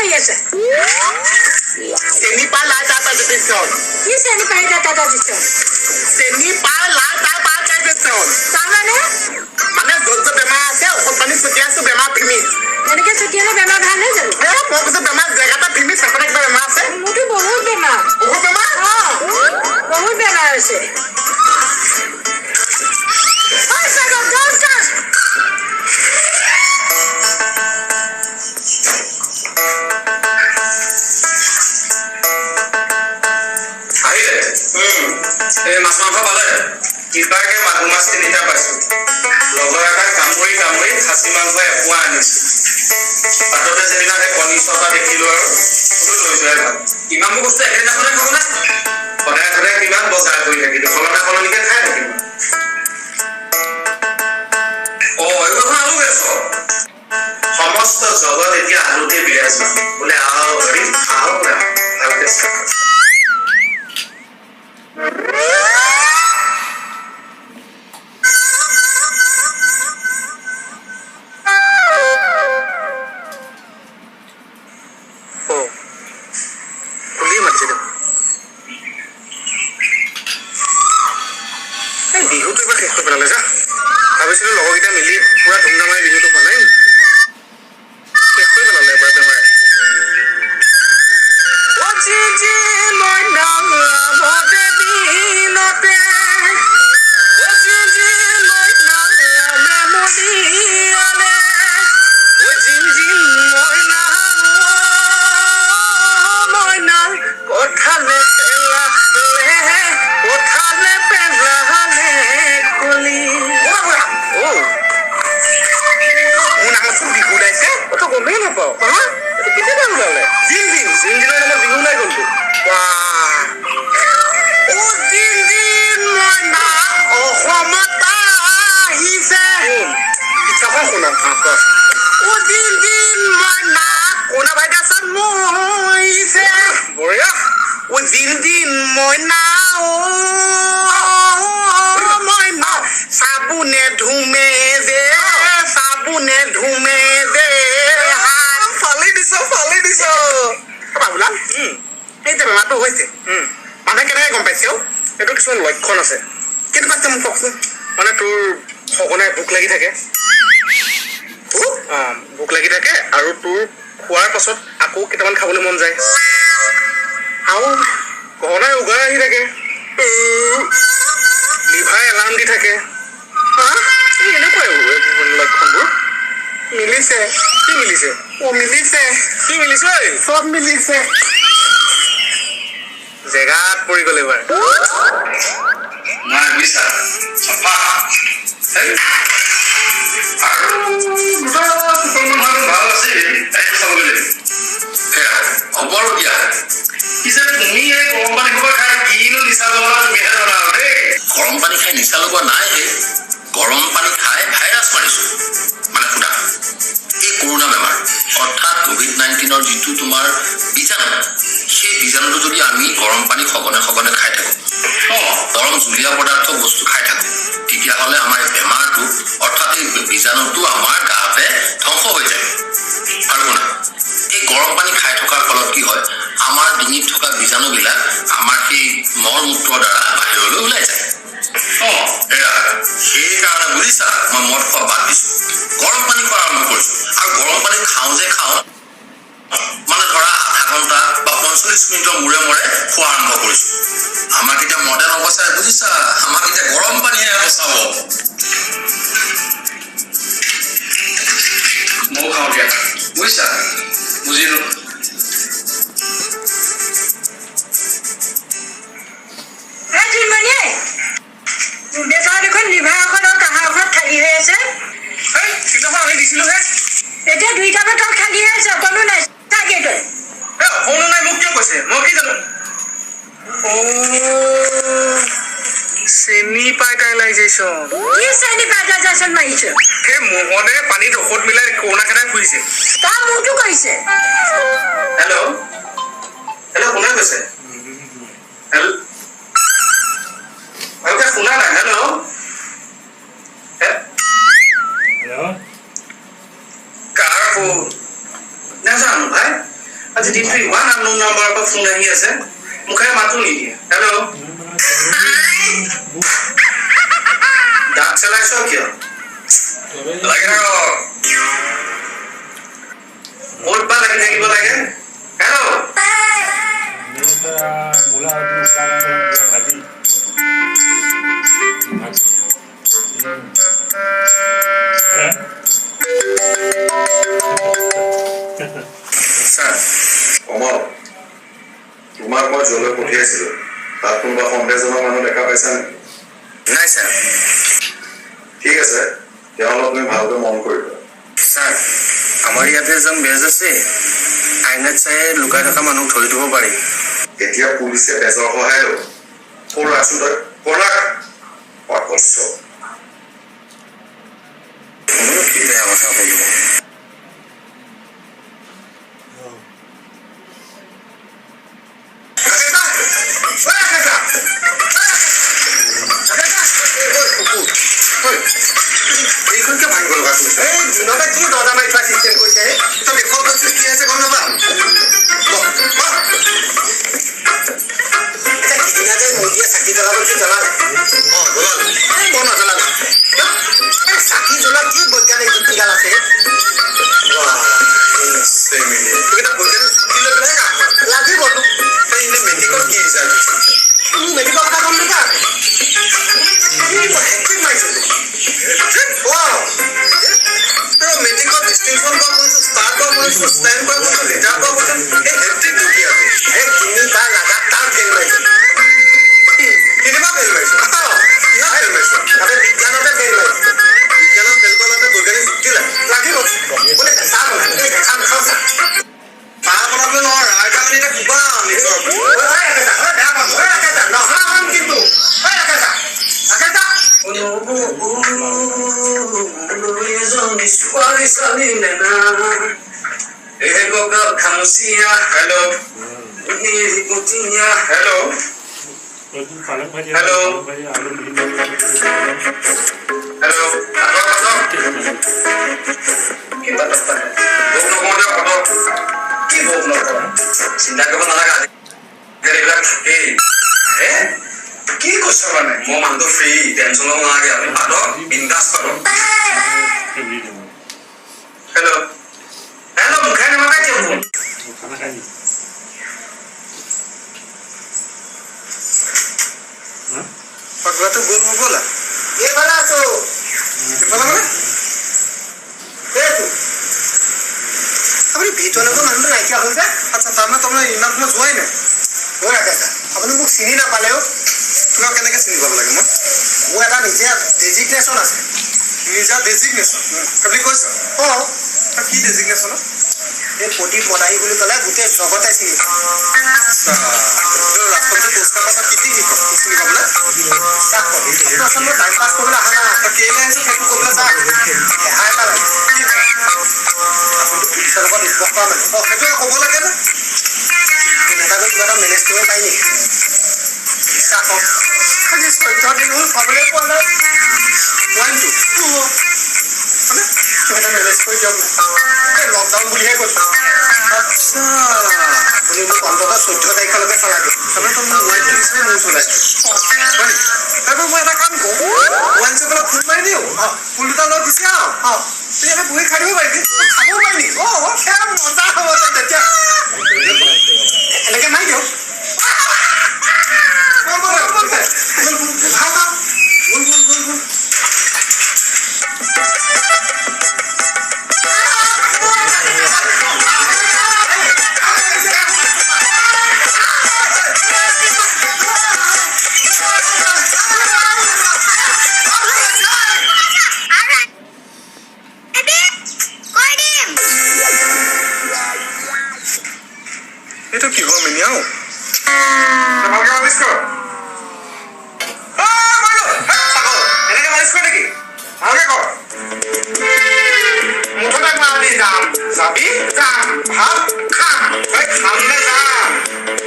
কৰি আছে? চেনি পাই লাই তাৰ পাছত। কি চেনি পাই তাৰ দিছ? চেনি পাই লাই তাৰ পাছত। তাৰমানে? মানে য'ত য'ত বেমাৰ আছে ঔষধ পানী ছটিয়াই আছো, বেমাৰ ফিমি। এনেকে ছটিয়ালে বেমাৰ ভাল হৈ যাব? মই কৈছো বেমাৰ জেগাটা ফিমি, চাফা কিবা বেমাৰ আছে। মোৰতো বহুত বেমাৰ। বহুত বেমাৰ? অ, বহুত বেমাৰ হৈছে। এই মাছ মাংস পালে? কিবাকে মাগুৰ মাছ 3টা পাইছো। লগৰ এটা কামুৰি কামুৰি খাচী মাংস এপোৱা আনিছো। বাটতে যেনিবা সেই কণী 6টা দেখিলো আৰু লৈ যোৱাই ভাল। ইমানবোৰ বস্তু একেদিনাখনে খাব নে? সদায় সদায় কিমান বজাৰ কৰি থাকিলো, সলনা সলনিকে খাই থাকিম। অ, এইবোৰ আলু গেছ। সমস্ত জগত এতিয়া আলুতে বিৰাজমান। বোলে আও হৰি আও ৰাম, ভালকে চাহ। বিহুটো এবাৰ শেষ কৰি পেলালে যা। ভাবিছিলো লগৰকেইটা মিলি পুৰা ধুমধামেৰে বিহুটো বনাই শেষ কৰি পেলালে এবাৰ বেমাৰে। কঠালে পেলালে, কঠালে পেলালে কলি। মোৰ নামত বিহু ওলাইছে? তই গমেই নাপাও। এইটো কেতিয়াবা ওলালে? জিন জিন জিন জিনৰ নামত বিহু ওলাই গ'লতো। অ জিন জিন মইনা অসমত আহিছে। পিঠাখন শুনা। অ জিন জিন মইনা কৰোণা ভাইৰাছত মৰিছে। বঢ়িয়া। অ জিন জিন মইনা, অ মইনা চাবোনে ধুমে যে, চাবোনে ধুমে যে। ফালি দিছ, ফালি দিছ। বাবুলাল, এই যে বেমাৰটো হৈছে, মানুহে কেনেকে গম পাইছে? এইটো কিছুমান লক্ষণ আছে। কেনেকুৱা আছে মোক কওকচোন। মানে তোৰ সঘনাই ভোক লাগি থাকে, ভোক লাগি থাকে আৰু তোৰ খোৱাৰ পাছত আকৌ কেইটামান খাবলৈ মন যায়, আৰু গহনাই উগাৰ আহি থাকে, লিভাৰ এলাৰ্ম দি থাকে। এই এনেকুৱাই লক্ষণবোৰ। মিলিছে। কি মিলিছে? অ মিলিছে। কি মিলিছে? চব মিলিছে। জেগাত পৰি গ'ল এইবাৰ। নাই বুজিছা, চাফা আৰু দুটা দুখনমান ভাল আছিল, চাবগৈ লাগিব। সেয়া হ'ব আৰু দিয়া। পিছে তুমি এই গৰম পানী সোপা খাই কিনো নিচা লগা তুমিহে জানা আৰু দেই। গৰম পানী খাই নিচা লগোৱা নাই হে, গৰম পানী খাই ভাইৰাছ মাৰিছো। মানে শুনা, এই কৰোণা বেমাৰ অৰ্থাৎ কোভিড-19ৰ যিটো তোমাৰ বীজাণু, সেই বীজাণুটো যদি আমি গৰম পানী সঘনে সঘনে খাই থাকো, গৰম জুলীয়া পদাৰ্থ বস্তু খাই থাকো, তেতিয়াহ'লে আমাৰ এই বেমাৰটো অৰ্থাৎ এই বীজাণুটো আমাৰ গাতে ধ্বংস হৈ যায়। আৰু শুনা, এই গৰম পানী খাই থকাৰ ফলত কি হয়, আমাৰ ডিঙিত থকা বীজাণুবিলাক আমাৰ সেই মল মূত্ৰৰ দ্বাৰা বাহিৰলৈ ওলাই যায়। এৰা সেইকাৰণে বুজিছা মই মদ খোৱা বাদ দিছো, গৰম পানী খোৱা আৰম্ভ কৰিছো। আৰু গৰম পানী খাওঁ যে খাওঁ, মানে ধৰা আধা ঘণ্টা বা 45 মিনিটৰ মূৰে মূৰে খোৱা আৰম্ভ কৰিছো। আমাক এতিয়া মদে নবচাই বুজিছা, আমাক এতিয়া গৰম পানীহে বচাব। ময়ো খাওঁ দিয়া বুজিছা, বুজিলো। বেমাৰ দেখোন লিভাৰ ঔষধ আৰু কাঁহৰ ঔষধ খালী হৈ আছে। সিদিনাখন আনি দিছিলোহে। এতিয়া 2টা বটল খালী হৈ আছে, অকণো নাই চাগে তই। অকণো নাই মোক কিয় কৈছে? মই কি জানো? চেনি পাইটাইলাইজেশ্যন। কি চেনি পাইটাইলাইজেশ্যন মাৰিছ? সেই মোহনে পানীত ঔষধ মিলাই কৰোণা খেদাই ফুৰিছে। তাৰ মোৰটো কৰিছে। হেল্ল' হেল্ল', কোনে কৈছে? হেল্ল', ভালকে শুনা নাই। হেল্ল' হেল্ল', কাৰ ফোন নাজানো ভাই। আজি দিনটো ইমান আননোন নাম্বাৰৰ পৰা ফোন আহি আছে, মুখেৰে মাতো নিদিয়ে। হেল্ল', দাঁত চেলাইছ কিয়? লাগি থাক, ক'ত বা লাগি থাকিব লাগে। হেল্ল', কমল, তোমাক মই য'লৈ পঠিয়াইছিলো তাত কোনোবা সন্দেহজনক মানুহ দেখা পাইছা নেকি? নাই ছাৰ। ঠিক আছে, তেওঁলোক তুমি ভালকৈ মন কৰিবা। ছাৰ, আমাৰ ইয়াতে এজন বেজ আছে, আইনাত চাই লুকাই থকা মানুহক ধৰি দিব পাৰি। এতিয়া পুলিচে বেজৰ সহায় ল'ব। ফোন ৰাখচোন, তই ফোন ৰাখ। পাগল চব। কি বেয়া কথা ক'লো। এইখন কিয় ভাঙিব লগা কৰিছে? এই দিনতে কি দৰ্জা মাৰি থোৱা চিষ্টেম কৰিছে? তই দেখুৱাব গৈছিলো কি আছে গম নাপা। সিদিনা যে মোদীয়ে চাকি জ্বলাব দিছিল, জ্বলালে? অ, জ্বলালে। এই মই নজ্বলালো। এই চাকি জ্বলোৱা কি বৈজ্ঞানিক যুক্তিডাল আছে? বৈজ্ঞানিক যুক্তি লৈ পেলাই কাম লাগিব। তই এনে মেট্ৰিকত কি ৰিজাল্ট দিছ? তুমি মেট্ৰিকৰ কথা গম নাপা? হেট্ৰিক মাৰিছিলো। মেট্ৰিকত ডিষ্টিংশ্যন পোৱা কৰিছো, ষ্টাৰ পোৱা কৰিছো, ষ্টেণ্ড পোৱা কৰিছো, লেটাৰ পোৱা কৰিছো, এই হেট্ৰিকটো কি আকৌ? এই তিনিবাৰ লাগাতাৰ ফেইল মাৰিছো। তিনিবাৰ ফেইল মাৰিছো? কিহত ফেইল মাৰিছো? তাতে বিজ্ঞানতে ফেইল মাৰিছো। বিজ্ঞানত ফেইল কৰাতে বৈজ্ঞানিক যুক্তি লাগে? লাগিব। বোলে চাহ বনাই, খাম খাওঁ চাহ। চাহ বনাবলৈ নহয়, ৰাইতা মানে এতিয়া কোবাম নিজৰ। বেয়া পাম নহা কিন্তু। হেল্ল' হেল্ল' হেল্ল' হেল্ল', ভোক নকৰোঁ পাতক। কি ভোক নকৰ, চিন্তা কৰিব নালাগে, আজিকালি এইবিলাক থাকেই। হে, কি কৈছ মানে? মই মানুহটো ফ্ৰী, টেনচন ল'ব নালাগে, আপুনি পাতক, বিন্দাছ পাতক। হেল্ল' হেল্ল', মুখে নেমাতে কিয় ফোন? পাগলাটো গ'ল হ'বলা। এইফালে আছো। এইফালে মানে? সেইটো আপুনি ভিতৰলৈ গৈ মানুহটো নাইকিয়া হ'ল যে। আচ্ছা, তাৰমানে তাৰমানে ইমান সময় যোৱাই নাই? গৈ ৰাখে। আপুনি মোক চিনি নাপালেও। তোমাক কেনেকে চিনি পাব লাগে মই? মোৰ এটা নিজে ডেজিগনেশ্যন আছে। নিজা ডেজিগনেশ্যন আপুনি কৈছ? অঁ। কি ডেজিগনেশ্যন? এই প্ৰদীপ মদাহী বুলি ক'লে গোটেই জগতে চিনি পায়। ৰাস্তাত যে কোচ কাটা কি কি চিনি পাবলৈ? বিশ্বাস কৰক, আপোনাৰ ওচৰত মই টাইম পাছ কৰিবলৈ অহা নাই। কেলে আহিছ সেইটো ক'বলৈ যা। ৰেহাই এটা লাগে। কি? আপুনিতো পুলিচৰ লগত উদ্ভৱ কৰা মানুহ। অ, সেইটো ক'ব লাগে নে? ফোন এটা কৰি কিবা এটা মেনেজ কৰিব পাৰি নেকি? বিশ্বাস কৰক, আজি 14 দিন হ'ল খাবলৈ পোৱা নাই। ৱাইনটো মানে কিবা এটা মেনেজ কৰি দিয়ক না। এই লকডাউন বুলিহে কৈছোঁ। আচ্ছা, আপুনি মোক অন্ততঃ 14 তাৰিখলৈকে চলাই দিয়ক। তাৰমানে তই মোক ৱাইনটো বিচাৰি মোৰ চলাই হয় নেকি? তাৰপৰা মই এটা কাম কৰোঁ, ৱাইন শ্বপলৈ ফোন মাৰি দিওঁ, ফুল দুটা লৈ গুচি আহোঁ, তুই ইয়াতে বহি খাই দিব পাৰিবি। খাব পাৰি নেকি? অঁ, সেয়া মজা হ'ব তেতিয়া। এনেকে মাৰি দিয়ক। বল বল বল বল খাওঁ খাওঁ। বল বল বল বল। এইটো কিহৰ মিনিয়াও? ভালকে মালিচ কৰ। এনেকে মালিচ কৰ নেকি? ভালকে কৰ। মুঠতে মই আজি যাম। যাবি? যাম। ভাত খাম। তই খাম নে যাম?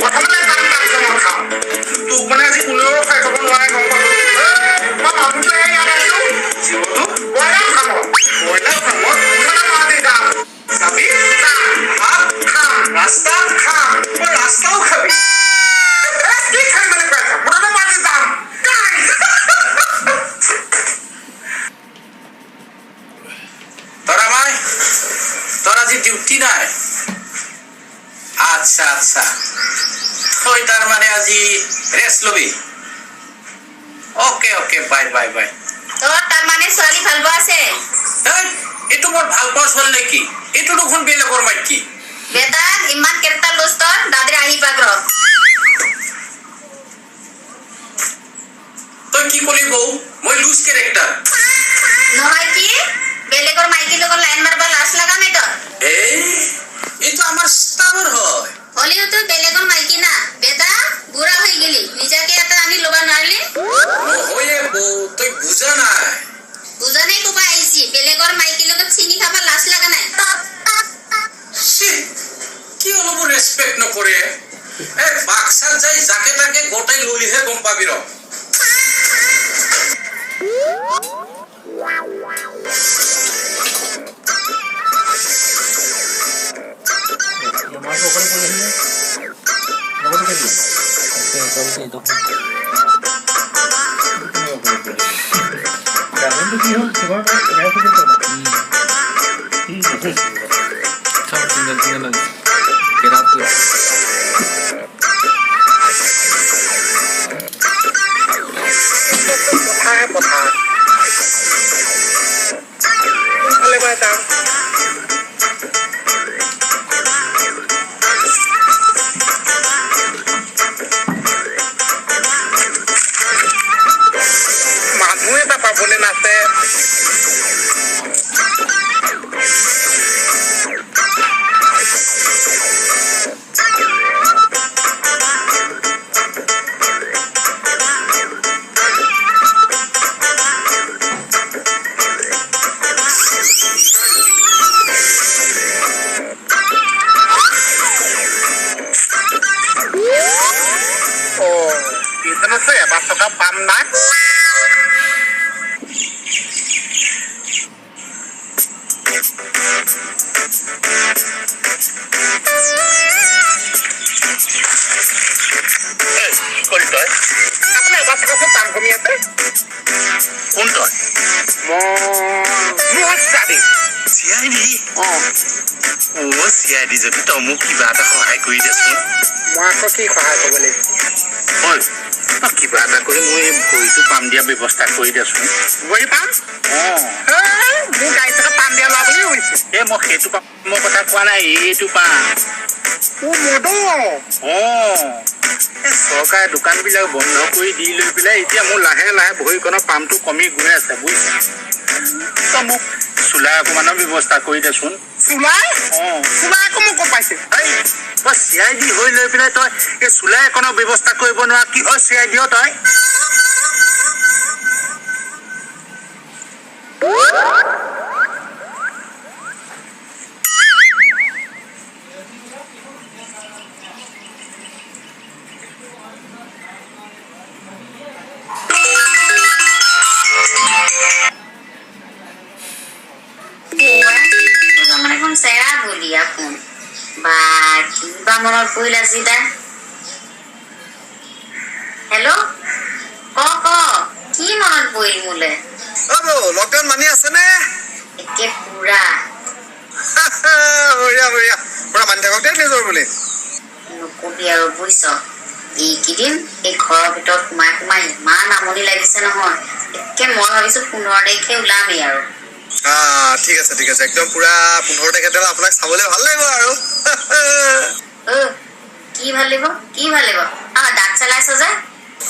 প্ৰথমতে যাম, তাৰপিছত মই খাম। তোক মানে আজি কোনেও ৰখাই থব নোৱাৰে, গম পালো। মই মানুহটোহে ইয়াত আছো। জীৱটো ব্ৰইলাৰ ফাৰ্মত, ব্ৰইলাৰ ফাৰ্মত। মুঠতে মই আজি যাম। যাবি? যাম। ভাত খাম। ৰাস্তা ছুটি নাই? আচ্ছা আচ্ছা, তই তাৰমানে আজি ৰেষ্ট ল'বি। Okay okay, bye bye bye. তোৰ তাৰমানে ছোৱালী ভাল পোৱা আছে? এইটো মোৰ ভাল পোৱা ছোৱালী নেকি? এইটো দেখোন বেলেগৰ মাইকী। বেটা ইমান কেৰেক্টাৰ লুজ তোৰ, দাদিৰ আহি পাগ্ৰ। তই কি কলি বৌ? মই লুজ কেৰেক্টাৰ? নহয় কি, বেলেগৰ মাইকীৰ লগত লাইন মাৰবা লাজ লগা নাই তোৰ? এই এইটো আমাৰ ষ্টাফৰ হয়। হ'লেওতো বেলেগৰ মাইকী না। বেটা বুঢ়া হৈ গেলি, নিজাকে এটা আনি ল'বা নোৱাৰিলি? নহয়ে বৌ, তই বুজা নাই। বুজা নাই ক'বা আহিছি, বেলেগৰ মাইকীৰ লগত চিনি খাবা লাজ লগা নাই? ছি, কি অলপো ৰেচপেক্ট নকৰে। এই বাক্সাত যাই যাকে তাকে গোটাই ললিহে গম পাবি ৰ। মানুহ এটা পাবলৈ নাছে। অ, এইখনতো এবাৰ টকা পাম না। কি কৰিলি তই? আপোনাৰ এবাৰ টকা পাম কমি আছে। কোন তই? মই চাবি। C I D? O C I D যদি তই মোক কিবা এটা সহায় কৰি দেচোন। মই আকৌ কি সহায় কৰিব লাগিব? ঐ, তই কিবা এটা কৰি মোৰ এই ভৰিটো পাম দিয়া ব্যৱস্থা কৰি দেচোন। ভৰি পাম? অঁ। মোৰ গাড়ী চকা পাম দিয়া লোৱা বুলি ভাবিছে। এই মই সেইটো পামৰ কথা কোৱা নাই, এইটো পাম। অ মদৰ? অঁ, এই চৰকাৰে দোকানবিলাক বন্ধ কৰি দি লৈ পেলাই এতিয়া মোৰ লাহে লাহে ভৰিখনৰ পামটো কমি গৈ আছে, বুজিছ? তই মোক চোলা অকণমানৰ ব্যৱস্থা কৰি দেচোন। চোলাই? অঁ। চোলাই আকৌ মোক ক'ত পাইছে? এই তই চি I D হৈ লৈ পেলাই তই এই চোলা এখনৰ ব্যৱস্থা কৰিব নোৱাৰ, কিহৰ চি I D তই? মানে কোন চেৰা বলিয়া ফোন বা কিবা মনত পৰিল আজি দা। হেল্ল', ক ক, কি মনত পৰিল মোলে? অ বৌ, লকডাউন মানি আছেনে? একে পুৰা। বঢ়িয়া বঢ়িয়া, পুৰা মানি থাকক দেই নিজৰ বুলি। নকবি আৰু বুজিছ, এইকেইদিন এই ঘৰৰ ভিতৰত সোমাই সোমাই ইমান আমনি লাগিছে নহয়, একে মই ভাবিছো 15 তাৰিখে ওলামেই আৰু। ঠিক আছে ঠিক আছে, একদম পুৰা 15 তাৰিখে তেতিয়াহ'লে আপোনাক চাবলৈ ভাল লাগিব আৰু। অ কি ভাল লাগিব, কি ভাল লাগিব? দাঁত চেলাইছ যে?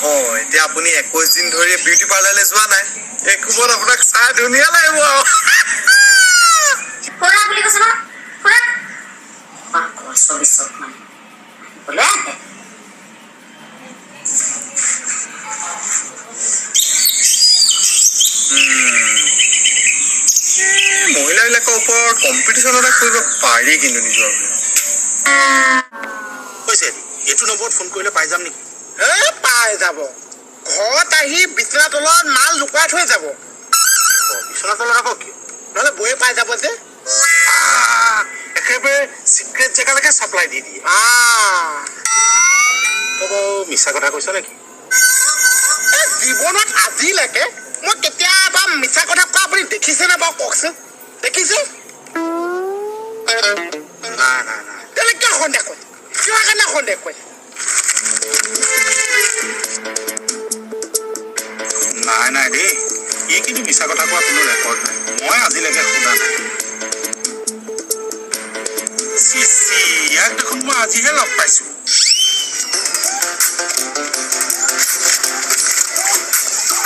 অ এতিয়া আপুনি 21 দিন ধৰি বিউটি পাৰ্লাৰলৈ যোৱা নাই, এই কোবত আপোনাক চাই ধুনীয়া লাগিব আৰু। খুৰা বুলি কৈছো ন, খুৰা চৌবিছত মানে বোলে আহে। মহিলাবিলাকৰ ওপৰত কম্পিটিশ্যন এটা কৰিব পাৰি কিন্তু নিজৰ। কৈছে এইটো নম্বৰত ফোন কৰিলে পাই যাম নেকি? এই পাই যাব, ঘৰত আহি বিচনা তলত মাল লুকুৱাই থৈ যাব। বিচনা তলত আকৌ কি? নহ'লে বয়ে পাই যাব যে। একেবাৰে চিক্ৰেট জেগালৈকে চাপ্লাই দি দিয়ে। তই বাৰু মিছা কথা কৈছ নেকি? জীৱনত আজিলৈকে মই কেতিয়াবা মিছা কথা কোৱা আপুনি দেখিছেনে বাৰু কওকচোন? দেখিছে? নাই নাই নাই, তেলে কিয় সন্দেহ কৰে? কিয় কাৰণে সন্দেহ কৰে? নাই নাই দেই, ই কিন্তু মিছা কথা কোৱা কোনো ৰেকৰ্ড নাই, মই আজিলৈকে শুনা নাই। চি চি, ইয়াক দেখোন মই আজিহে লগ পাইছো।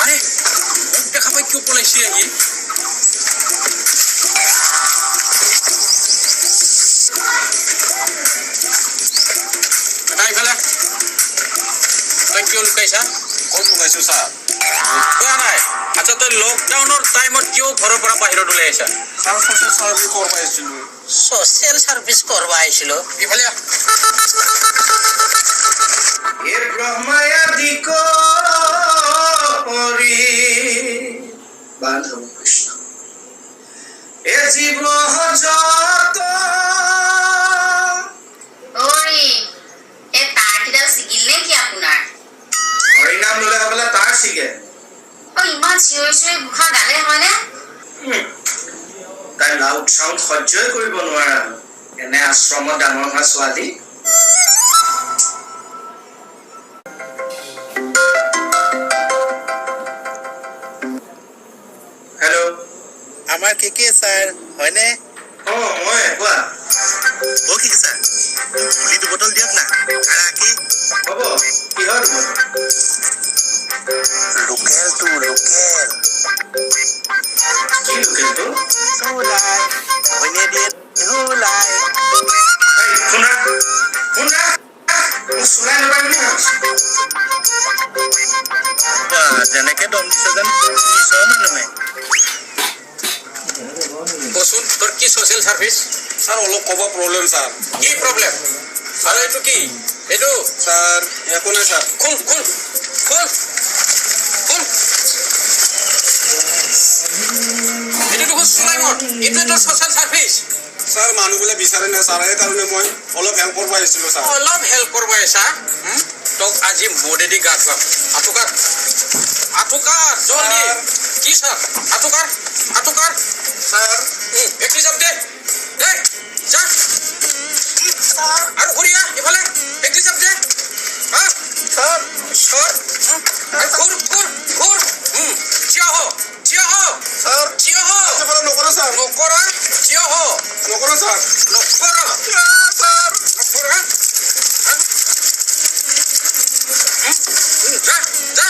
আৰে মোক দেখা পাই কিয় পলাইছে আহি? ইফালে তই কিয় লুকাইছা? ক'ত লুকাইছো ছাৰ? কোৱা নাই। আচ্ছা, তই লকডাউনৰ টাইমত কিয় ঘৰৰ পৰা বাহিৰত ওলাই আহিছা? ছাৰ, ছ'চিয়েল চাৰ্ভিচ কৰিব আহিছিলো। ছ'চিয়েল চাৰ্ভিচ কৰিব আহিছিলো? ইফালে আহ। হে ব্ৰহ্মায়াদি কৰি বান্ধৱ কৃষ্ণ, এ জীৱ যত। ঐ, এই তাঁৰকেইডাল ছিগিল নে কি আপোনাৰ? হৰি নাম ল'লে হ'বলা তাৰ ছিগে। অ, ইমান চিঞৰি চিঞৰি ঘোষা গালে হয়নে? তাই লাউড চাউণ্ড সহ্যই কৰিব নোৱাৰা হ'ল। এনে আশ্ৰমত ডাঙৰ হোৱা ছোৱালী। হেল্ল', আমাৰ কে কে ছাৰ হয়নে? অ মই, কোৱা। অ কি ছাৰ, পুলি দুবটল দিয়ক না। কি হ'ব, কিহৰ দুবটল? লোকেলটো, লোকেল। কি লোকেলটো? চোলাই হয়নে দিয়ে ধুলাই। এই, ফোন ৰাখ, ফোন ৰাখ। মোক চোলাই নাপায় বুলি ভাবিছো। বা, যেনেকে দম দিছে যেন পিছৰ মানুহে। কচোন, তোৰ কি ছ'চিয়েল চাৰ্ভিচ? ছাৰ, অলপ ক'ব প্ৰব্লেম ছাৰ। কি প্ৰব্লেম? আৰু এইটো কি এইটো? ছাৰ, একো নাই ছাৰ। খোল খোল খোল খোল। এইটো দেখোন চুলাই মদ, এইটো এটা ছ'চিয়েল চাৰ্ভিচ? ছাৰ, মানুহবিলাক বিচাৰে নাই ছাৰ, সেইকাৰণে মই অলপ হেল্প কৰিব আহিছিলো ছাৰ। অলপ হেল্প কৰিব আহিছা? তোক আজি মদেদি গা ধুৱাম। আঁঠু কাৰ, আঁঠু কাৰ, জলদি। কি ছাৰ? আঁঠু কাৰ, আঁঠু কাৰ। ছাৰ। একলি যাম দে, দে যা। আৰু ঘূৰি আহ ইফালে। একলি যাম দে। হা ছাৰ। ছাৰ, আৰু ঘূৰ ঘূৰ ঘূৰ। থিয় হ, থিয় হ। ছাৰ। থিয় হ। নকৰো ছাৰ। নকৰা? থিয় হ। নকৰো ছাৰ। নকৰা? ছাৰ। নকৰা? যা যা।